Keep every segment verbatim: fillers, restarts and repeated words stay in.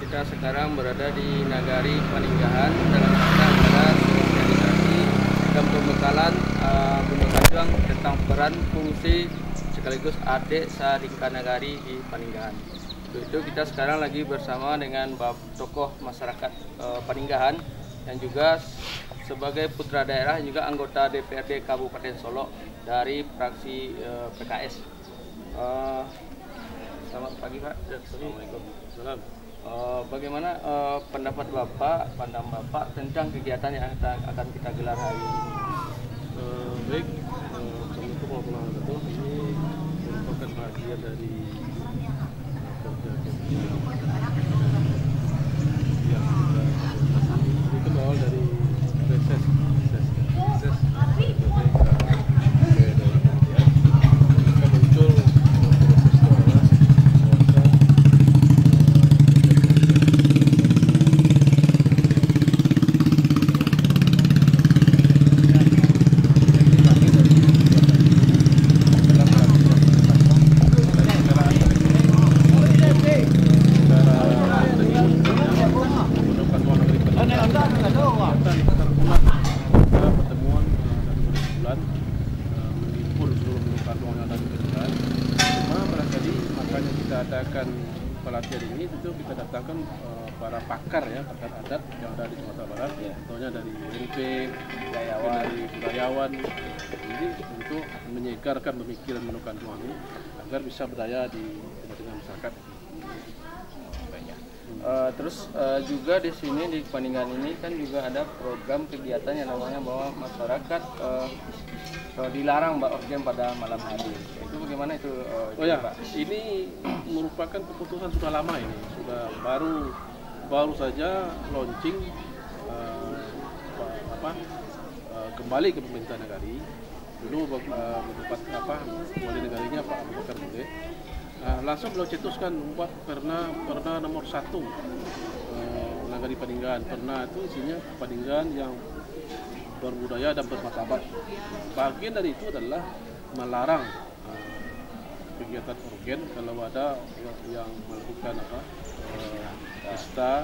Kita sekarang berada di Nagari Paninggahan dalam rangka acara sosialisasi dan pembekalan, eh, Gunung Kanjuang tentang peran, fungsi, sekaligus adat salingka nagari di Paninggahan. Untuk itu, kita sekarang lagi bersama dengan bap-, tokoh masyarakat, eh, Paninggahan yang juga sebagai putra daerah, juga anggota D P R D Kabupaten Solok dari fraksi, eh, P K S. Eh, selamat pagi, Pak. Ya, pagi. Assalamualaikum. Salam. Eh, bagaimana, eh, pendapat Bapak, pandang Bapak tentang kegiatan yang akan, akan kita gelar hari ini? Eh, baik, eh, Assalamualaikum warahmatullahi wabarakatuh. Ini merupakan bahagian dari, eh, kerja-kerja yang kita, ini kan berawal dari reses, reses, reses. Maka muncul proses itu adalah bahwa, eh, pertemuan, eh, satu kali sebulan, eh, menghimpun seluruh Gunung Kanjuang yang ada di Tegal. Cuma barangkali makanya kita adakan pelatihan ini, tentu kita datangkan, eh, para pakar, ya, pakar adat yang ada di Sumatera Barat, ya, contohnya dari N P, budayawan, dari budayawan, jadi untuk menyegarkan pemikiran Gunung Kanjuang ini agar bisa berdaya di tengah-tengah masyarakat. Banyak. Eh, terus, eh, juga di sini, di Paninggahan ini kan juga ada program kegiatan yang namanya bahwa masyarakat, eh, eh, dilarang baorgen pada malam hari. Itu bagaimana itu, eh, Oh ya, Pak? Ini merupakan keputusan sudah lama ini, sudah baru, baru saja launching, eh, apa, apa, eh, kembali ke pemerintah negeri. Dulu, eh, tempat apa, wali negarinya Pak Abu Bakar Mudeh. Eh, langsung beliau cetuskan buat perda, perda nomor satu, eh, Nagari Paninggahan. Perda itu isinya Paninggahan yang berbudaya dan bermartabat. Bagian dari itu adalah melarang, eh, kegiatan orgen kalau ada yang melakukan apa, eh, pesta,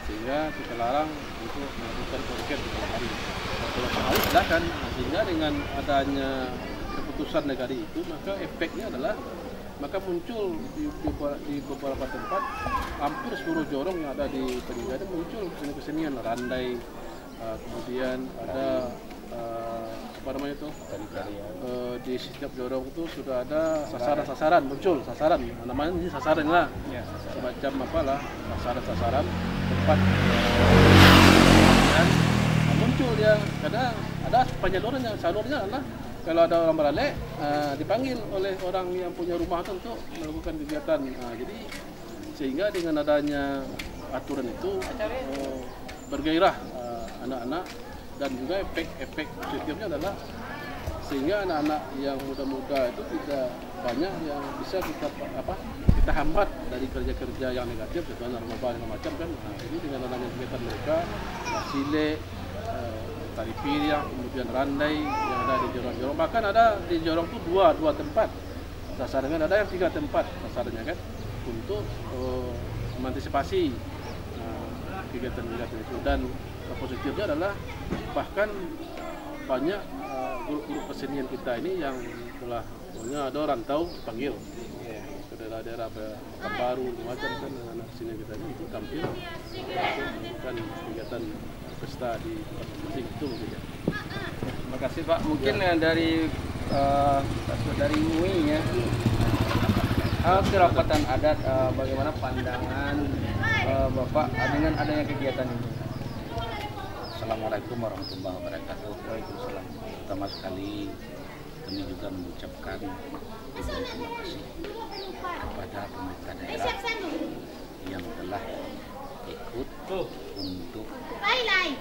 sehingga kita larang untuk melakukan orgen di malam hari. Kalau mau, silakan. Sehingga dengan adanya keputusan negeri itu, maka efeknya adalah, maka muncul di, di, di beberapa tempat, hampir seluruh jorong yang ada di Paninggahan muncul kesenian-kesenian, randai, eh, kemudian ada, eh, apa namanya itu? Eh, di setiap jorong itu sudah ada sasaran-sasaran muncul, sasaran. Namanya ini sasaran lah. Ya, sasaran. Semacam apalah, sasaran-sasaran tempat, eh, dan muncul dia. Karena ada penyalurannya, salurnya adalah kalau ada orang baralek, eh, dipanggil oleh orang yang punya rumah tu untuk melakukan kegiatan. Ah, jadi sehingga dengan adanya aturan itu, eh, bergairah, eh, anak-anak, dan juga efek-efek positifnya adalah sehingga anak-anak yang muda-muda itu tidak banyak yang bisa kita, apa, kita hambat dari kerja-kerja yang negatif, contohnya narkoba segala macam kan. Nah, jadi dengan adanya kegiatan mereka, nah, silek, eh, tari piriang, kemudian randai yang ada di jorong-jorong, bahkan ada di jorong tu dua, dua tempat sasarannya, ada yang tiga tempat sasarannya kan, untuk, eh, mengantisipasi, eh, kegiatan-kegiatan itu. Dan, eh, positifnya adalah bahkan banyak, eh, grup-grup kesenian kita ini yang telah, pokoknya ada rantau dipanggil ke daerah-daerah Pe-, Pekanbaru, macam kan, anak-anak kesenian kita ini untuk tampil, untuk melakukan kegiatan pesta di tempat masing-masing, itu mungkin ya. Terima kasih, Pak. Mungkin, ya, eh, dari, eh, dari MUI ya, eh, kerapatan adat, eh, bagaimana pandangan, eh, Bapak, eh, dengan adanya kegiatan ini? Assalamualaikum warahmatullahi wabarakatuh. Waalaikumsalam. Pertama sekali, kami juga mengucapkan ribuan terima kasih kepada pemerintah daerah yang telah ikut untuk, eh,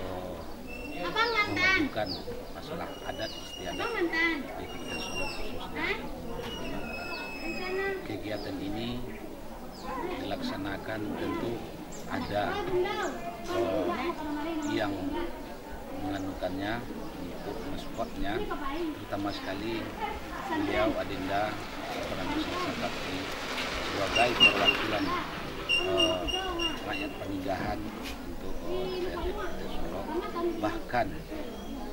memajukan masalah adat istiadat di Kabupaten Solok khususnya. Kegiatan ini dilaksanakan tentu ada, eh, yang menganukannya untuk maskotnya, terutama sekali beliau Adinda Prameswari Sakti sebagai perwakilan, eh, Pernikahan untuk, eh, D P R D P T Solok. Bahkan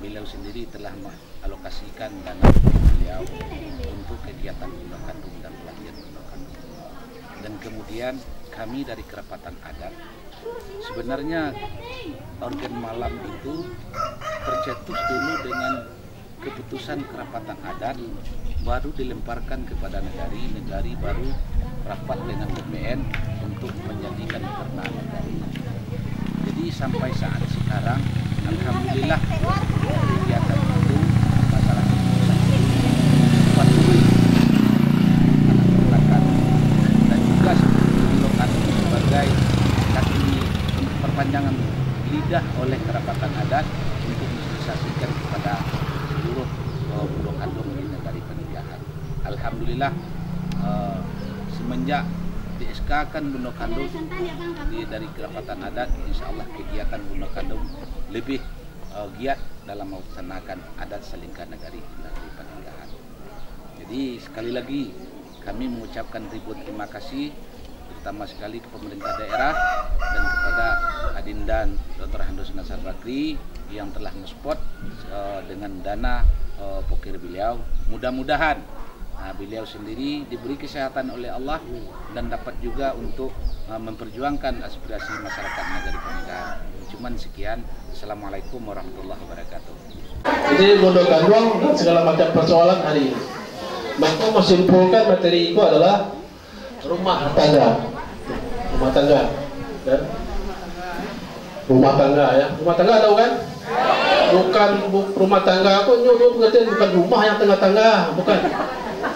beliau sendiri telah mengalokasikan dana beliau untuk kegiatan Bundo Kandung dan pelatihan Bundo Kandung. Dan kemudian kami dari kerapatan adat, sebenarnya organ malam itu tercetus dulu dengan keputusan kerapatan adat, baru dilemparkan kepada negari, negari baru rapat dengan B P N untuk menjadikan pernah negari. Jadi sampai saat sekarang, alhamdulillah, kegiatan itu, masalah itu, patuhi anak ponakan dan juga sebagai kaki perpanjangan lidah oleh kerapatan adat untuk mensosialisasikan kepada seluruh, eh, Bundo Kandung di negari Paninggahan. Alhamdulillah, eh, semenjak di S K-kan Bundo Kandung di, dari kerapatan adat, insya Allah kegiatan Bundo Kandung lebih, eh, giat dalam melaksanakan adat salingka nagari di negeri Paninggahan. Jadi, sekali lagi, kami mengucapkan ribuan terima kasih, terutama sekali ke pemerintah daerah dan kepada Adinda Doktor Handus Nasar Bakri yang telah mensupport, eh, dengan dana, eh, pokir beliau. Mudah-mudahan, ah, beliau sendiri diberi kesehatan oleh Allah dan dapat juga untuk, eh, memperjuangkan aspirasi masyarakat negeri Paninggahan. Cuman sekian. Assalamualaikum warahmatullahi wabarakatuh. Jadi, Bundo Kandung dan segala macam persoalan hari ini. Maka, menyimpulkan materi itu adalah rumah tangga. Rumah tangga. Ya. Rumah tangga, ya. Rumah tangga tahu, kan? Bukan bu-, rumah tangga tu, nyo, nyo pengertian bukan rumah yang tangga-tangga, bukan.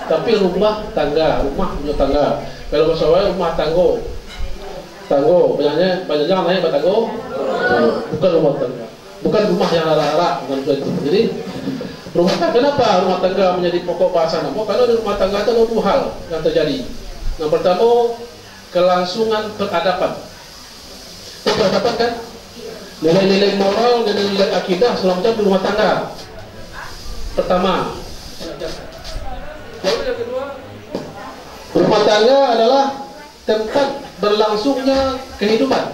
Tapi rumah tangga, rumah punya tangga. Kalau bahasa awak, rumah tanggo. Tanggo, banyaknya, banyaknya naik batanggo. Bukan rumah tangga. Bukan rumah yang larak-larak, bukan itu. Jadi, rumah, kenapa rumah tangga menjadi pokok bahasan? Karena di rumah tangga itu ada dua hal yang terjadi. Yang pertama, kelangsungan peradaban. Itu peradaban, kan? Nilai-nilai moral, nilai-nilai akidah, segala macam di rumah tangga. Pertama. Lalu yang kedua, rumah tangga adalah tempat berlangsungnya kehidupan.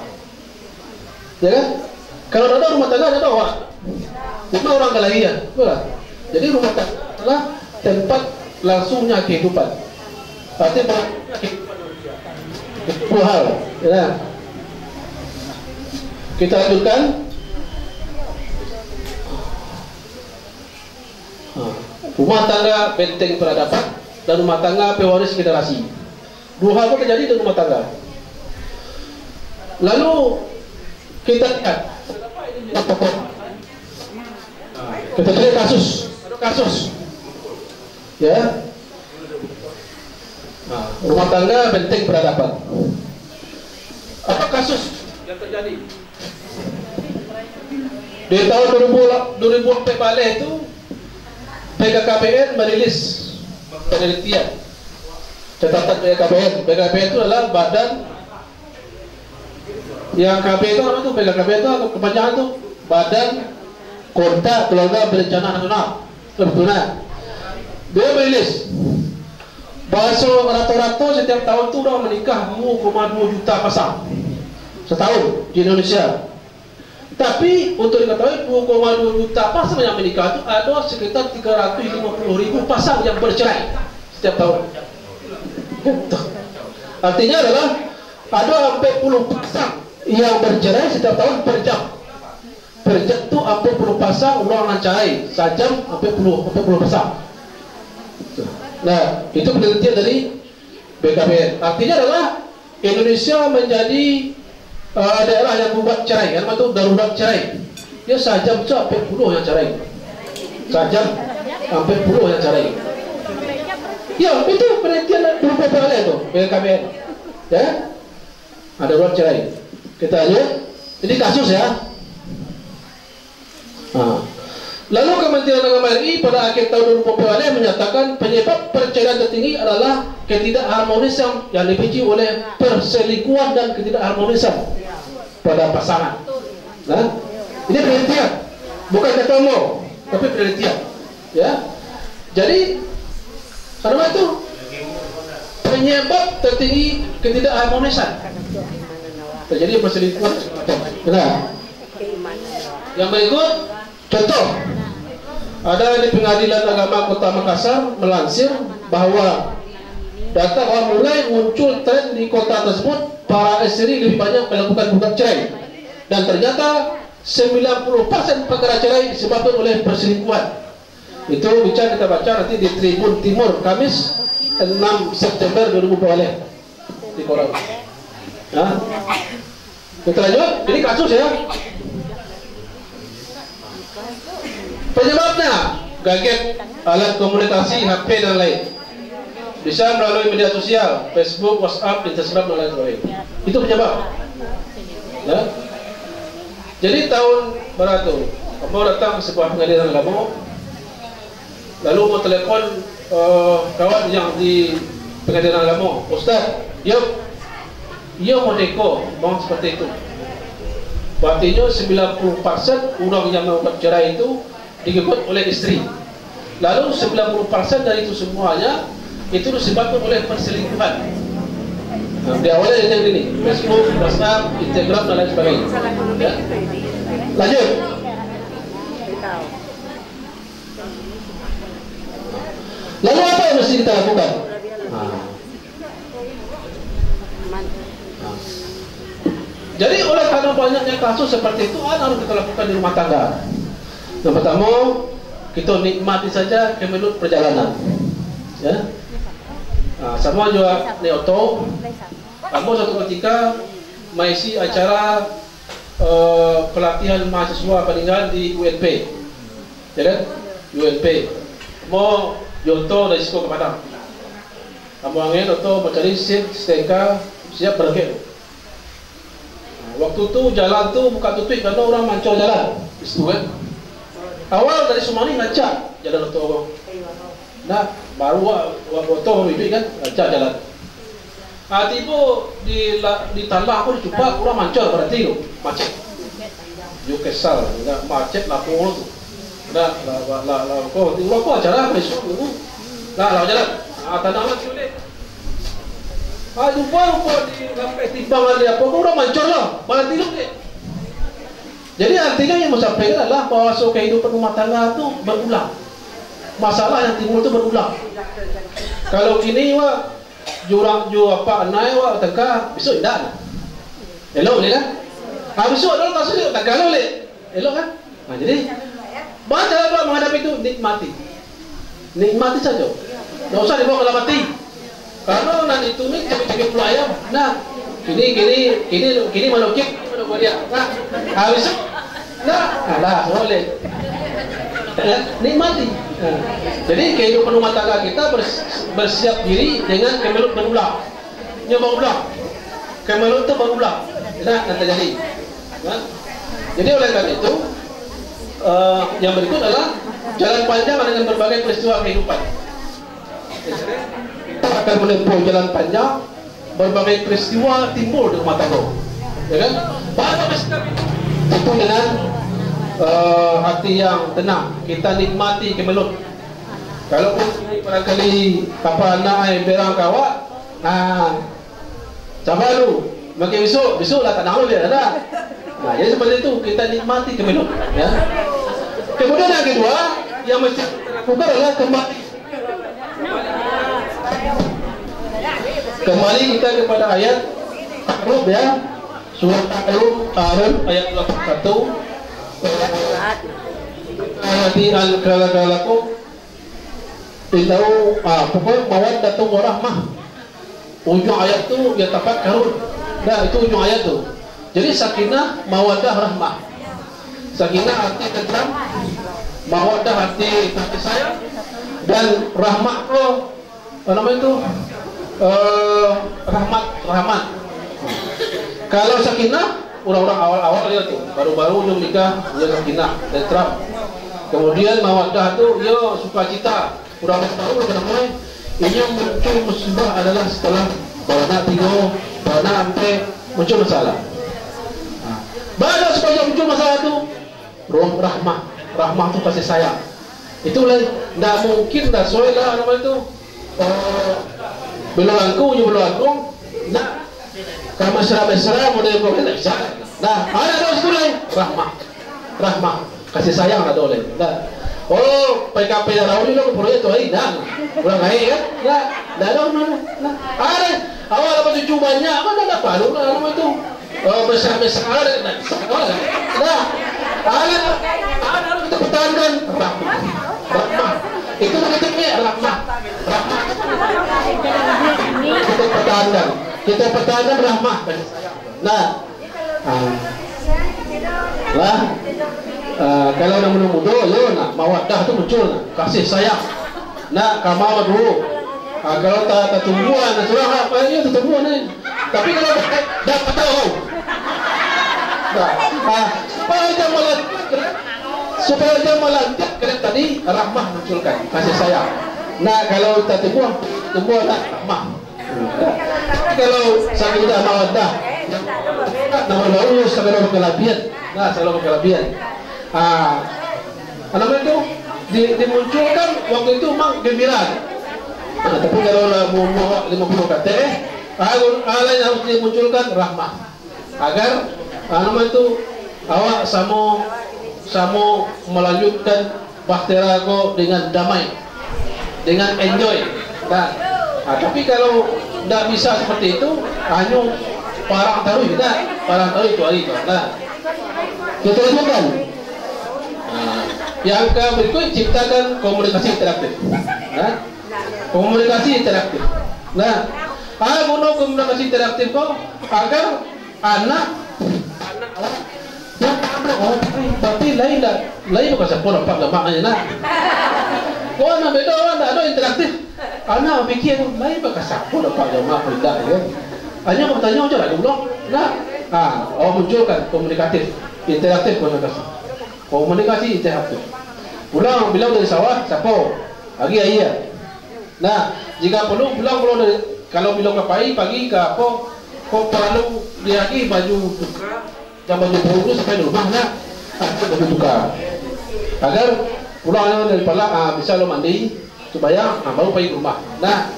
Ya, kan? Kalau tidak ada rumah tangga, tidak ada awak. Cuma orang kalahian, betul tak? Jadi, rumah tangga adalah tempat langsungnya kehidupan. Artinya, dua hal. Ya. Kita lanjutkan. Ha. Rumah tangga benteng peradaban dan rumah tangga pewaris generasi. Dua hal pun terjadi di rumah tangga. Lalu kita lihat, kita lihat kasus, ada kasus, ya. Nah, rumah tangga benteng peradaban. Apa kasus yang terjadi? Di tahun dua ribu, dua ribu empat baleh itu, B K K B N merilis penelitian. Catatan B K K B N. B K K B N itu adalah badan yang K B itu, nama tu, B K K B itu kepanjangan tu, Badan Kontak Keluarga Berencana Nasional. Betul, nah. Dia merilis bahwa rata-rata setiap tahun tu orang menikah dua koma dua juta pasang setahun di Indonesia. Tapi, untuk diketahui, dua koma dua juta pasang yang menikah tu, ada sekitar tiga ratus lima puluh ribu pasang yang bercerai setiap tahun. Artinya adalah, ada empat puluh pasang yang bercerai setiap tahun per jam. Per jam tu empat puluh pasang urang nan carai, sajam empat puluh, empat puluh pasang. Nah, itu penelitian dari B K B N. Artinya adalah Indonesia menjadi, eh, daerah yang darurat cerai, kan, tu darurat cerai. Ya, sajam tu empat puluh yang cerai. Sajam empat puluh yang cerai. Ya, itu penelitian dari dua puluh tahun lalu tu, B K B N. Ya. Ada darurat cerai. Kita lihat. Ini kasus, ya. Nah. Lalu, Kementerian Agama R I pada akhir tahun dua ribu dua puluh menyatakan penyebab perceraian tertinggi adalah ketidakharmonisan yang dipicu oleh perselingkuhan dan ketidakharmonisan pada pasangan. Nah, ini penelitian, bukan kata umum, tapi penelitian. Ya. Jadi, apa itu? Penyebab tertinggi ketidakharmonisan. Terjadi perselingkuhan segala macam. Nah, yang berikut, contoh, ada di Pengadilan Agama Kota Makassar melansir bahwa data bahwa mulai muncul tren di kota tersebut, para isteri lebih banyak melakukan gugat cerai. Dan ternyata sembilan puluh persen perkara cerai disebabkan oleh perselingkuhan. Itu bisa kita baca nanti di Tribun Timur, Kamis, enam September dua ribu dua puluh di koran. Nah, kita lanjut. Ini kasus, ya. Penyebabnya, gadget, alat komunikasi, H P dan lain. Bisa melalui media sosial, Facebook, WhatsApp, Instagram dan lain sebagainya. Itu penyebab. Ya. Jadi tahun berapa tu, ambo datang ke sebuah pengadilan agama, lalu ambo telepon, eh, kawan yang di pengadilan agama, "Ustaz, yo, iyo modeko, bang, seperti itu." Artinya sembilan puluh persen urang yang menggugat cerai itu digugat oleh isteri. Lalu sembilan puluh persen dari itu semuanya itu disebabkan oleh perselingkuhan. Nah, diawali dengan ini, Facebook, WhatsApp, Instagram dan lain sebagainya. Ya. Lanjut. Lalu apa yang mesti kita lakukan? Nah. Nah. Jadi oleh karena banyaknya kasus seperti itu, apa harus kita lakukan di rumah tangga? Yang pertama, kita nikmati saja kemelut perjalanan. Ya. Nah, sama juga Nyoto, ambo suatu ketika maisi acara, eh, pelatihan mahasiswa paninggalan di U N P. Ya kan? U N P. Ambo Nyoto dari siko ka Padang. Ambo angin Nyoto mancari seat, stangka, siap barangkek. Nah, waktu tu jalan tu buka tutuik karena urang mancor jalan. Di situ kan. Awal dari Sumani rancak jalan Nyoto ko. Nah, baru wa-, wa-, Nyoto baru iduik kan, rancak jalan. Ah, tibo di la-, di Talah ko, di Cupak, urang mancor barati tu, macet. Yo kesal, indak macet lapo tu. Nah, lah, lah, lah, lah, ko, urang ko acara apa isu tu? Lah, lah, jalan. Ah, tanang lah, tibo deh. Ah, rupa-rupa di, sampai timbang lah di apo ko, urang mancor lah, barati tu deh. Jadi, artinya yang mau sampaikan adalah bahwa kehidupan rumah tangga tu berulang. Masalah yang timbul tu berulang. Kalau kini, wah, jurang jo apak anai wak tangka, bisuak indak. Elok buliah kan? Ha, bisuak dalam kasus tu tangka lo lek. Elok kan? Ha, jadi, baa cara awak menghadapi itu? Nikmati. Nikmati sajo. Ndak usah dibawa ka dalam ati. Karano nan itu ni cakik-cakik pulo ayam. Nah, kini, kini, kini, kini manukik, kini manukik dia. Nah, ha, bisuak Nah, alah, boleh. Ya, nikmati. Nah, jadi kehidupan rumah tangga kita bers-, bersiap diri dengan kemelut berulang. Nyo berulang. Kemelut tu berulang. Nah, yang terjadi. Nah, jadi oleh karena itu, eh, yang berikut adalah jalan panjang dengan berbagai peristiwa kehidupan. Kita akan menempuh jalan panjang, berbagai peristiwa timbul di rumah tangga. Ya kan? Baru mesti kami itu dengan, eh, hati yang tenang, kita nikmati kemelut. Kalau pun barangkali apa anak ai berang ka awak, nah, sabar lu, makin besok, besok lah tak nak dia dah. Nah, jadi seperti itu, kita nikmati kemelut, ya. Kemudian yang kedua, yang mesti kita lakukan adalah kembali Kembali kita kepada ayat Rum, ya. Surat Rum, Rum ayat dua puluh satu. Nanti al-, kala-kalaku, tahu, ah, pokoknya mawaddatun warahmah. Ujung ayat tu, ya, tapat karun. Nah, itu ujung ayat tu. Jadi, sakinah, mawaddah, rahmah. Sakinah arti tenang, mawaddah arti kasih sayang, dan rahmah ko, apa nama itu? Eh, rahmat, rahmat. Kalau sakinah, urang-urang awal-awal dia tu, baru-baru nyo menikah, dia sakinah, tenteram. Kemudian mawaddah tu, dia sukacita. Urang baru ka namo, inyo muncul musibah adalah setelah baranak tigo, baranak ampek, muncul masalah. Nah, baa supaya muncul masalah tu? Roh rahmah. Rahmah tu kasih sayang. Itulah, ndak mungkin dah sesuai lah nama itu. Oh, bilo angku, nyo bilo angku, ndak Ka mesra-mesra model ko kan ndak bisa. Nah, ado situ lai, rahmah. Rahmah, kasih sayang ado lai. Nah. Oh, P K P Rauni lo proyek tu ai, nah. Urang lain kan? Nah, ndak ado mano. Nah, ado. Awak dapat cucu banyak, mano dapat tu, nah, nama tu? Oh, mesra-mesra ado, nah. Nah, ado. Ado, kita pertahankan rahmah. Rahmah. Itu kita punya rahmah. Rahmah. Kita pertahankan. Kita pertahankan rahmah. Nah, ah, lah, ah, kalau nan mudo-mudo, yo, nah, mawaddah tu muncul, nah, kasih sayang. Nah, kama dulu. Ah, kalau ta-, tatumbuah, nah, surang, ah, yo, tatumbuah, nah. Tapi kalau dah, dah tahu. Nah, ah, supaya jan malantiak, supaya jan malantiak, kalian tadi rahmah munculkan, kasih sayang. Nah, kalau tatumbuah, tumbuah, nah, rahmah. Kalau sakidah mawaddah, nah, baru sagalo kalabihan. Nah, sagalo kalabihan. Ah, apa namanya tu? Di-, dimunculkan waktu itu memang gembira. Nah, tapi kalau lah umur lima puluh kateh, ah, ah, lain harus dimunculkan rahmah. Agar, ah, apa namanya tu? Awak samo, samo melanjutkan bahtera ko dengan damai, dengan enjoy. Nah, ah, tapi kalau ndak bisa seperti itu, hanyo parang taruih, nah, parang taruih tu hari tu. Nah, kita lanjutkan. Nah, yang ke berikut, ciptakan komunikasi interaktif. Nah, komunikasi interaktif. Nah, ah, guno komunikasi interaktif ko agar anak, anak, oh, tapi lain dah, lain bukan siapa nampak gamaknyo, nah. Kok anak beda, anak ado interaktif. Anak pikir, lain bukan siapa nampak gamak, beda, ya. Hanya bertanya aja lah dulu. Nah, ah, oh, munculkan komunikatif, interaktif komunikasi. Komunikasi interaktif. Pulang bilang dari sawah, siapa? Lagi aia. Nah, jika perlu pulang, kalau dari, kalau bilo ka pai, pagi ka apo, kok paralu diagi baju tuka, jan baju baru tu sampai di rumah, nah. Ah, baju tuka. Agar pulang dari palak, ah, bisa lo mandi, supaya, ah, baru pai ka rumah. Nah.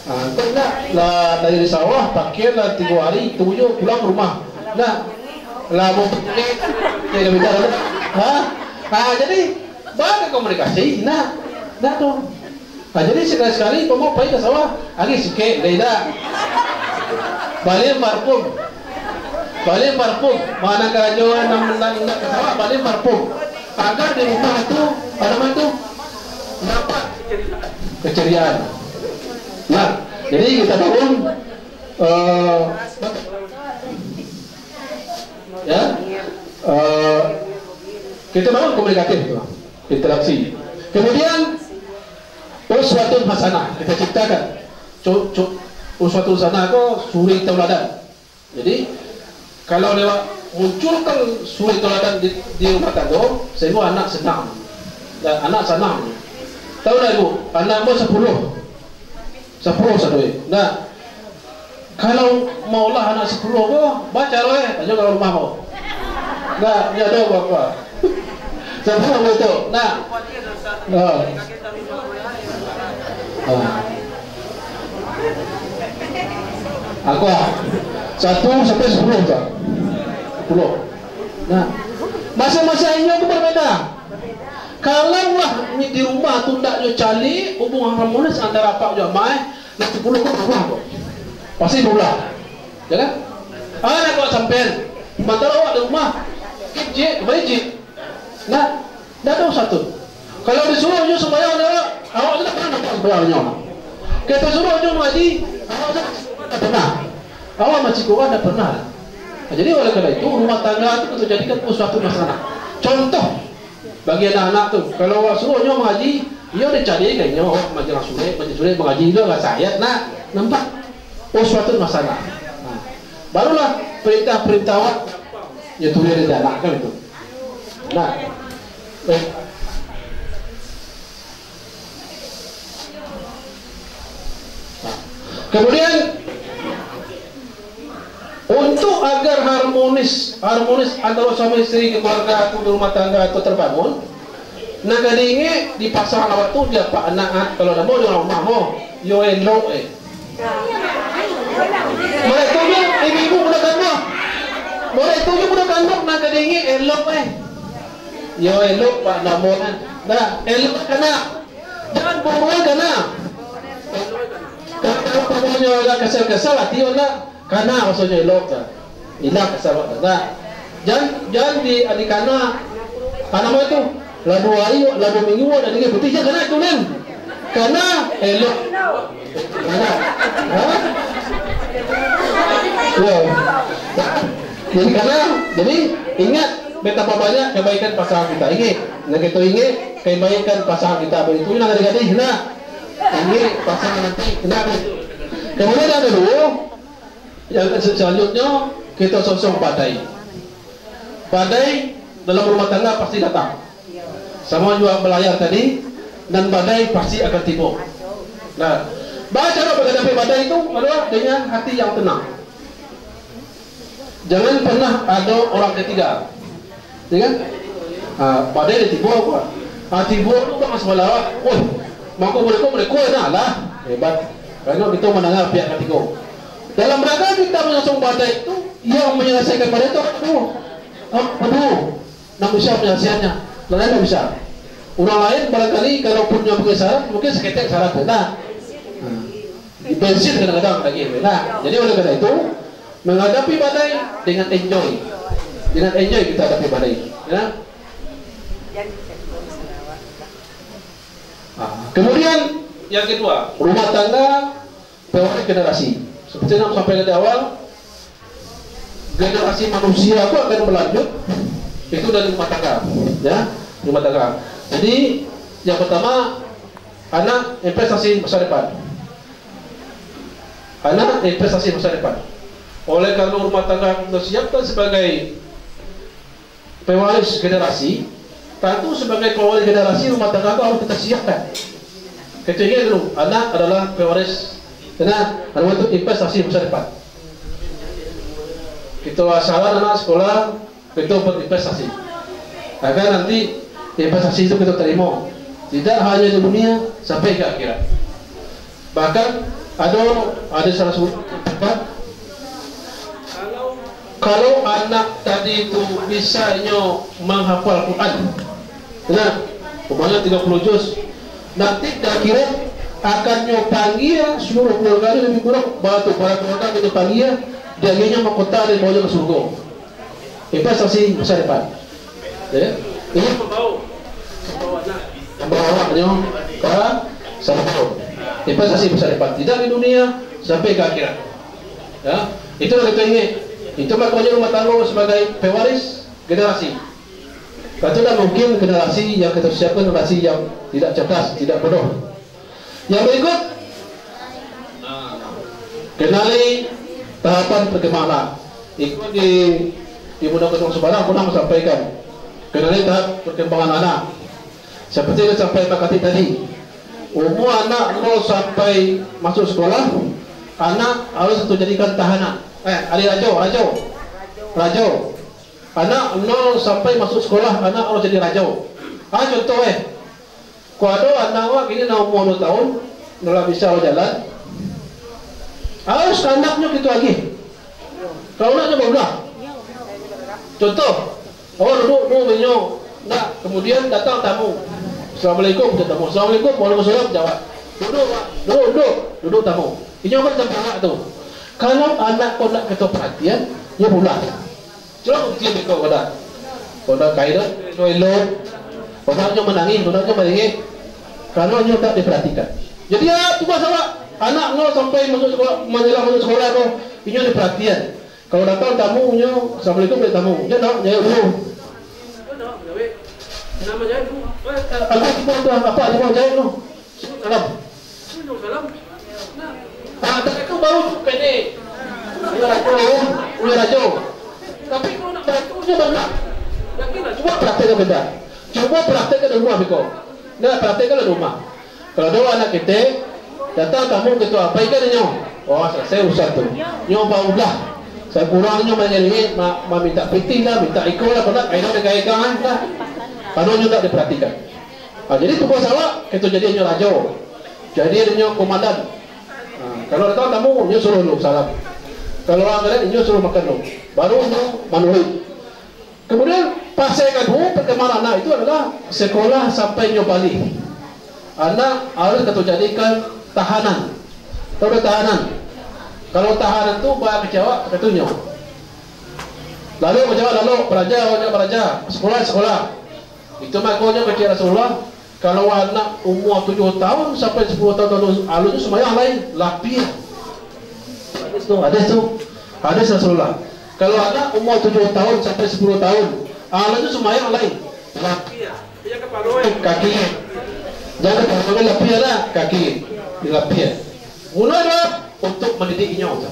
Ah, kok indak, lah dari sawah, pakai lah tigo hari, tunggu pulang ka rumah. Nah. Lah mau pakai, ya, dah beda lah. Ha? Ah, jadi, baa komunikasi, nah. Nah, tu. Nah, jadi sakali-sakali, pamo pai ka sawah, agi sikek, dah indak. Bali parfum. Bali parfum. Mano karajo nan, nan, nan ka sawah, bali parfum. Agar di rumah tu, apa nama tu? Dapat keceriaan. Nah, jadi kita bangun, eh, ya, eh, kita bangun komunikatif tu, interaksi. Kemudian, uswatun hasanah kita ciptakan. Cu-, cu-, uswatun hasanah ko suri tauladan. Jadi, kalau lewat munculkan suri tauladan di, di rumah tangga, sehingga anak senang. Dan anak sanang. Tahu tak, Ibu? Anak ambo sapuluh. Sapuluh sadoe. Nah, kalau maulah anak sapuluh ko, baco lo, eh, tanyo ka rumah ko. Nah, ndak ado apo-apo. Sapuluh batua. Nah. Nah. Ah. Aku, ah, satu sampai sapuluh tu. Sapuluh. Nah, masing-masing inyo tu berbeda. Kalau lah di rumah tu ndak jo caliak hubungan harmonis antara apak jo amak, eh, nanti sapuluh tu barulah tu. Pasti barulah. Ya kan? Ah, nak buat sampean. Sementara awak di rumah, kecil, baik. Nah, ndak ado satu. Kalau disuruh nyo sumbayang, awak, awak tu ndak pernah nampak sumbayang nyo. Kita suruh nyo mangaji, awak tu ndak pernah. Awak mangaji Quran ndak pernah. Nah, jadi oleh karena itu, rumah tangga tu kita jadikan uswatun hasanah. Contoh bagi anak-anak tu, kalau awak suruh nyo mangaji, iyo dicari kan nyo, awak mangaji surek, mangaji surek, mangaji tu lah sayat nak nampak uswatun hasanah. Nah, barulah perintah-perintah awak nyo turuik di anak kan itu. Nah, eh. Nah. Kemudian, untuk agar harmonis, harmonis antara suami isteri, keluarga atau di rumah tangga atau terbangun, nak ka diingek di pasangan awak tu, di apak anak, ah, kalau namo di rumah mo, yo elok, eh. Mereka tu Ibu-ibu budak kanduang. Budak itu juo budak kanduang nan ka diingek elok, eh. Yo, elok, Pak, namo kan. Nah, elok kana. Jan buruan kana. Kalau, kalau pamanyo agak kesal-kesal, hati yo nak. Kana maksudnyo elok tu. Ilah kasar awak tu. Nah, jan, jan di, di kana, kana mah tu. Lah duo hari, lah duo minggu, lah dingin putih, jan kana tu, Nen. Kana elok. Kana. Ha? Yo. Jadi kana, jadi ingat, betapa banyak kebaikan pasangan kita. Ingat, nah, kita ingat kebaikan pasangan kita. Itu yang gadih-gadih, nah. Ingat pasangan nanti, nah. Kemudian ada dua, Yang se-, selanjutnyo, kita sosong badai. Badai dalam rumah tangga pasti datang. Samo juo balayar tadi, nan badai pasti akan tibo. Nah, baa caro manghadapi badai itu adalah dengan hati yang tenang. Jangan pernah ada orang ketiga. Ya kan? Ha, badai lah tibo ko. Ha, tibo tu kan masalah. Wah, mangko boleh ko, boleh ko, nah lah. Hebat. Karena kita mandanga pihak katigo. Dalam rangka kita manyosong badai tu, yang menyelesaikan badai tu apa? Apa? Nan bisa menyelesaikannya. Lain tak bisa. Urang lain barangkali kalau punyo bagi saran, mungkin saketek saran tu. Nah. Ha. Bensin kadang-kadang lagi. Nah, jadi oleh karena itu, menghadapi badai dengan enjoy. Dengan enjoy kita hadapi badai. Ya. Ah, kemudian yang kedua, rumah tangga pewaris generasi. Seperti yang saya sampaikan di awal, generasi manusia itu akan berlanjut itu dari rumah tangga, ya, rumah tangga. Jadi yang pertama, anak investasi masa depan. Anak investasi masa depan. Oleh karena rumah tangga kita siapkan sebagai pewaris generasi, tentu sebagai pewaris generasi rumah tangga itu harus kita siapkan. Kita ingat dulu, anak adalah pewaris, karena anak itu investasi masa depan. Kita asalan anak sekolah, kita berinvestasi. Agar nanti investasi itu kita terima. Tidak hanya di dunia, sampai ke akhirat. Bahkan, ada, ada salah satu tempat, kalau anak tadi tu bisanyo menghafal Quran, nah, umpamanya tiga puluh juz, nanti di akhirat akan nyo panggia suruh keluarga lebih kurang, batu para keluarga nyo panggia, di akhirnya mahkota dari bawah ke surga. Investasi masa depan. Ya. Ini membawa, membawa anak, membawa awaknyo ka surga. Investasi masa depan. Tidak di dunia, sampai ke akhirat. Ya. Itu yang kita ingat. Itu makanya rumah tangga sebagai pewaris generasi. Kalau tidak mungkin generasi yang kita siapkan generasi yang tidak cerdas, tidak bodoh. Yang berikut, kenali tahapan perkembangan anak. Iko di, di Muda Kosong Subarang pernah menyampaikan, kenali tahap perkembangan anak. Seperti yang disampaikan Pak Katik tadi, umur anak nol sampai masuk sekolah, anak harus kita jadikan tahanan. Eh, adik rajo, rajo. Rajo. Anak nol sampai masuk sekolah, anak harus jadi rajo. Ah, contoh, eh. Kok ado anak awak kini nan umua duo taun, nan lah bisa bajalan, harus ka andaknyo kito agiah. Kalau ndak, nyo baubah. Contoh, awak duduak, duduak inyo, nak, kemudian datang tamu. "Assalamualaikum," kecek tamu. "Assalamualaikum." "Waalaikumsalam," jawab. "Duduak, Pak. Duduak, duduak." Duduak tamu. Inyo kan tampek awak tu. Kalau anak ko ndak kito paratian, nyo baubah. Cubo bukti beko, kodak. Kodak kain, kodak elok. Kodak nyo manangih, kodak nyo marengek. Karano nyo tak diperhatikan. Jadi, ah, tugas awak, anak nyo sampai masuk sekolah, manjelang masuk sekolah ko, inyo diperhatian. Kalau datang tamu, nyo, "Assalamualaikum," dari tamu. Nyo nak, nyo dulu. Aku tibo tu, apa, tibo jahit tu. Salam. Ah, tadi tu baru tu pendek. Punya rajo, punya rajo. Tapi kalau nak bantu, dia banyak. Yakinlah, cuba praktekkan benda. Cuba praktekkan di rumah, beko. Nah, praktekkanlah di rumah. Kalau ada anak kita, datang tamu kita, apa ikan nyo? Oh, selesai urusan tu. Nyo baubah. Sakurangnyo mangiringi, ma-, maminta pitih lah, minta iko lah, kena, akhirnya mereka ikan lah. Kalau nyo tak diperhatikan. Ha, jadi tugas awak, kita jadi nyo rajo. Jadi nyo komandan. Ha, kalau datang tamu, nyo suruh dulu salam. Kalau urang lain, inyo suruah makan dulu, baru inyo manuruik. Kemudian, fase kaduo perkembangan anak itu adalah sekolah sampai inyo baleh. Anak harus kato jadikan tahanan. Tahu dah tahanan? Kalau tahanan tu, baa kecek awak, kato inyo. Lalu kecek awak, lalu baraja, awak baraja, sekolah, sekolah. Itu makonyo kecek Rasulullah, kalau anak umua tujuah tahun sampai sapuluah tahun alun, alun sumbayang lai, lapiah. Hadis tu, hadis tu, hadis Rasulullah. Kalau anak umua tujuah tahun sampai sapuluah tahun, alun sumbayang lai, lapiah. Kaki. Jan kapalo lapiah lah, kaki. Dilapiah. Guno ado untuak mandidik inyo tu.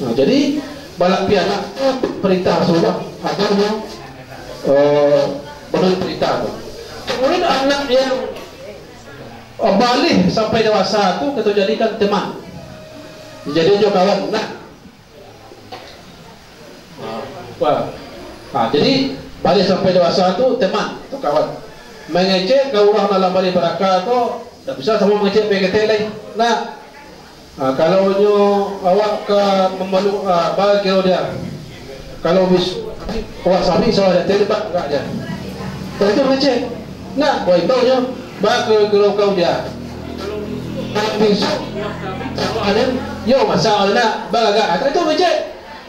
Nah, jadi, balapiah anak tu perintah Rasulullah. Agamanya, eh, bana perintah tu. Kemudian anak yang, eh, baleh sampai dewasa tu, kato jadikan teman. Jadi, jo kawan. Nah, Wah. Ha, jadi, baleh sampai dewasa tu, teman atau kawan. Mangecek ka urang nan lah baleh baraka tu, ndak bisa samo mangecek P K T lai. Nah, ha, kalau nyo awak ka mambalu, ha, baa kiro dia. Kalau bis-, awak sabik salah dia, tembak gak dia. Kalau itu mangecek. Nah, wah, itu nyo, baa kiro-kiro kau dia. Kalau bisuak, yo, masak lah nak, bagagak. Atau itu mangecek.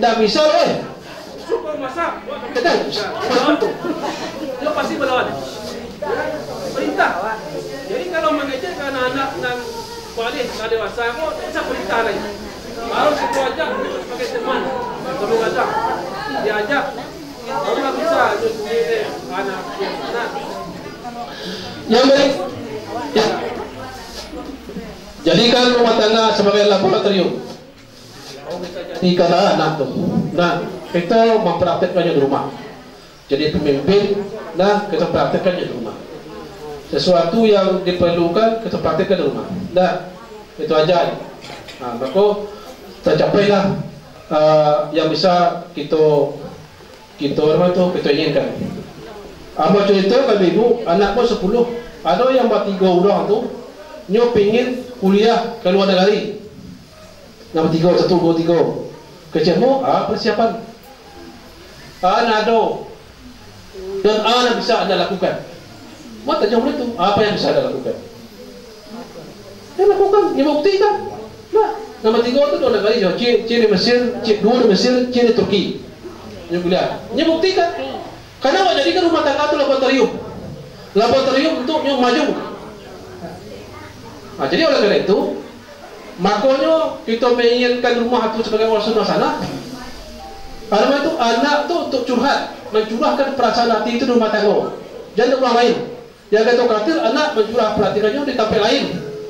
Ndak bisa, eh. Suko masak, buat tapi tak bisa. Melawan tu. Dia pasti melawan. Perintah. Jadi, kalau mangecek ka anak-anak nan baleh, nan dewasa ko, tak bisa perintah lai. Harus itu aja sebagai teman. Kalau aja diajak, baru lah bisa sendiri anak. Nah. Yang baik. Ya. Jadikan rumah tangga sebagai laboratorium. Di kalangan anak tu. Nah, kita mempraktekkannyo di rumah. Jadi pemimpin, nah, kita praktekkannyo di rumah. Sesuatu yang diperlukan, kita praktekkan di rumah. Nah, itu aja. Nah, maka tercapailah, ah, yang bisa kita, kita, apa tu, kita inginkan. Ambo cerita ka ibu, anak ko sepuluh, ado yang batigo urang tu, nyo pingin kuliah ka luar nagari. Nan batigo, satu, duo, tigo. Kecek mo, ah, persiapan. Ah, nan ado. Dan ah, nan bisa anda lakukan. Mo tanyo baliak tu, apa yang bisa anda lakukan? Dia lakukan, dia buktikan. Nah, nan batigo tu duo nagari jo. Cik, cik di Mesir, cik duo di Mesir, cik di Turki. Nyo kuliah. Nyo buktikan. Karena awak jadikan rumah tangga tu laboratorium. Laboratorium untuak nyo maju. Nah, jadi oleh karena itu, makonyo kito mainginkan rumah tu sebagai uswatun hasanah. Karena itu, anak tu untuak curhat, mancurahkan perasaan hati itu di rumah tangga. Jan di urang lain. Jan kato kato anak mancurah perhatiannyo di tampek lain.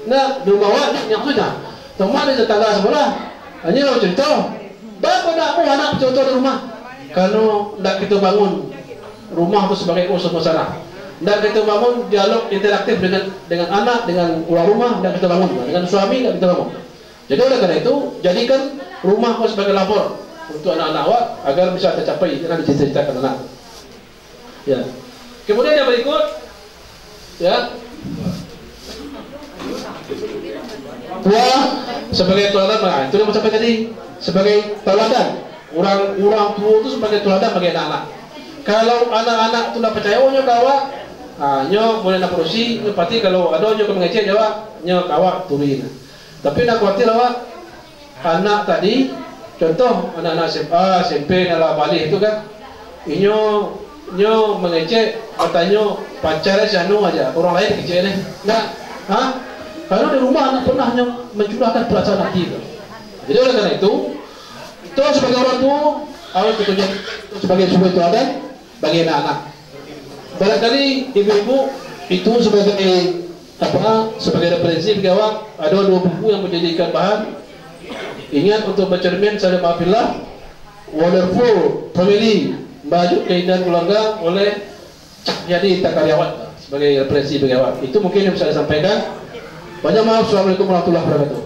Nah, di rumah awak, nyo sudah. Teman di tetangga sabalah, hanyo carito. Baa kok ndak mau anak bacontoh di rumah? Karano ndak kito bangun rumah tu sabagai uswatun hasanah. Ndak kito bangun dialog interaktif dengan, dengan anak, dengan urang rumah, ndak kito bangun. Dengan suami, ndak kito bangun. Jadi, oleh karena itu, jadikan rumah ko sabagai labor untuak anak-anak awak, agar bisa tacapai nan dicita-citakan anak. Ya. Kemudian yang berikut, ya. Tua sebagai teladan, nah, itu yang saya sampaikan tadi, sebagai teladan. Urang, urang tuo tu sebagai teladan bagi anak-anak. Kalau anak-anak tu ndak picayo nyo ka awak, ha, nyo mulai ndak padusi, nyo pasti kalau ado nyo ka mangecek jo awak, nyo ka awak turuik. Tapi ndak kuatir awak, anak tadi, contoh, anak-anak S M A, S M P, nan lah baleh tu kan, inyo, nyo mangecek, batanyo, pacar si anu aja, urang lain kecek deh. Nah, ha? Karena di rumah anak pernah nyo mencurahkan perasaan hati tu. Jadi, oleh karena itu, kita sebagai orang tua, harus kita jadi sebagai sumber teladan bagi anak-anak. Barangkali ibu-ibu itu sebagai apa, sebagai referensi bagi awak, ada dua buku yang menjadikan bahan. Ingat untuk bercermin, saya maafillah. Wonderful Family, Merajuk Keindahan Keluarga oleh Cak Yadi Takaryawan, sebagai referensi bagi awak. Itu mungkin yang bisa saya sampaikan. Banyak maaf. Assalamualaikum warahmatullahi wabarakatuh.